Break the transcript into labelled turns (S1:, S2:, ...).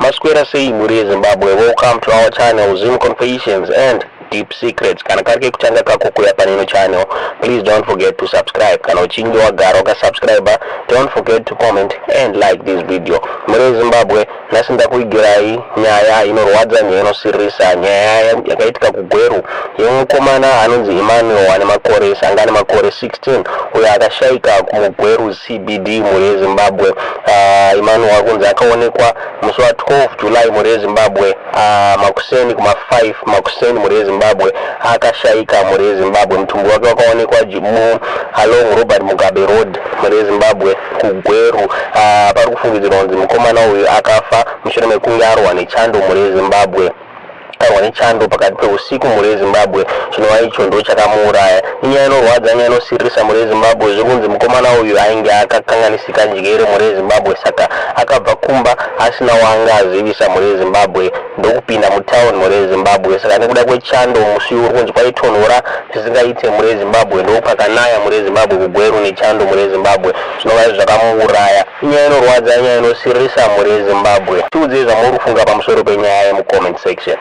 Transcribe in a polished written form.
S1: Maswera sei mhuri yeZimbabwe? Welcome to our channel, Zim Confessions and Deep Secrets. Kana kari kekutanga kako kuya panino channel, please don't forget to subscribe. Kana uchinge wagara wakasubscribe, don't forget to comment and like this video. Mhuri yeZimbabwe, nhasi ndakuigirai nyaya inorwadza, nyaya inosiririsa, nyaya yakaitika kuGweru yemukomana anonzi Emmanuel, ane makore anga ane makore 16, uyo akashaika muGweru CBD. Mhuri yeZimbabwe, Emmanuel ari kunzi akaonekwa musi wa12 July, mhuri yeZimbabwe, makuseni kuma5 makuseni, mhuri yeZimbabwe, akashaika. Mhuri yeZimbabwe, mutumbi wake wakaonekwa along Robert Mugabe Road, mhuri yeZimbabwe, kuGweru. Pari kufungidzirwa kunzi mukomana uyu akafa mushure mekunge arwa nechando, mhuri yeZimbabwe, arwa nechando pakati peusiku, mhuri yeZimbabwe, chinova icho ndo chakamuuraya. Inyaya inorwadza, nyaya inosiririsa, mhuri yeZimbabwe. Zviri kunzi mukomana uyu ainge akakanganisika njere, mhuri yeZimbabwe, saka akabva kumba asina waanga azivisa, mhuri yeZimbabwe, ndokupinda mutauni, mhuri yeZimbabwe. Saka nekuda kwechando, musi uri kunzi kwaitonhora zvisingaite, mhuri yeZimbabwe, ndopakanaya, mhuri yeZimbabwe, kuGweru nechando, mhuri yeZimbabwe, zvinova izvo zvakamuuraya. Inyaya inorwadza, nyaya inosiririsa, mhuri yeZimbabwe. Tiudzei zvamuri kufunga pamusoro penyaya yemucomment section.